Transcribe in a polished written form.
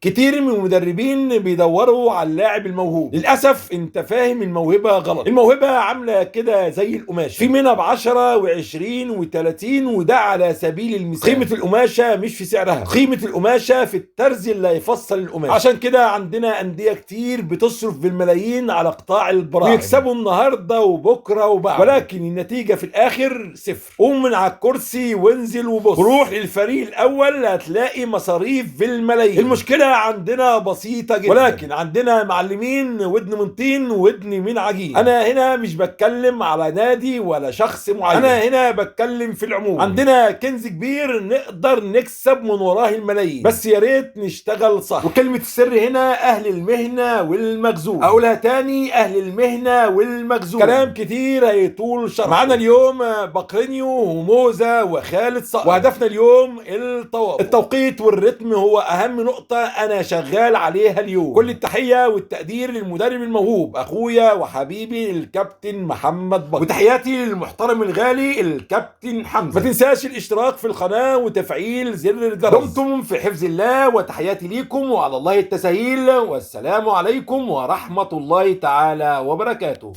كتير من المدربين بيدوروا على اللاعب الموهوب. للاسف انت فاهم الموهبة غلط. الموهبة عامله كده زي القماشه، في منها ب10 و20 و30، وده على سبيل المثال. قيمة القماشه مش في سعرها، قيمة القماشه في الترز اللي هيفصل القماشه. عشان كده عندنا اندية كتير بتصرف بالملايين على قطاع البراعم ويكسبوا النهارده وبكره وبعد، ولكن النتيجة في الاخر صفر. قوم من على الكرسي وانزل وبص، روح للفريق الاول هتلاقي مصاريف بالملايين. المشكلة عندنا بسيطة جدا، ولكن عندنا معلمين ودن من طين ودن من عجين. انا هنا مش بتكلم على نادي ولا شخص معين، انا هنا بتكلم في العموم. عندنا كنز كبير نقدر نكسب من وراه الملايين، بس يا ريت نشتغل صح. وكلمة السر هنا اهل المهنة والمخزون. اقولها تاني، اهل المهنة والمخزون. كلام كتير هيطول شرحه. معانا اليوم بقرينيو وموزة وخالد صقر، وهدفنا اليوم التواصل. التوقيت والريتم هو اهم نقطة انا شغال عليها اليوم. كل التحية والتقدير للمدرب الموهوب اخويا وحبيبي الكابتن محمد بكر، وتحياتي للمحترم الغالي الكابتن حمزة. ما تنساش الاشتراك في القناة وتفعيل زر الجرس. دمتم في حفظ الله، وتحياتي ليكم وعلى الله التسهيل، والسلام عليكم ورحمة الله تعالى وبركاته.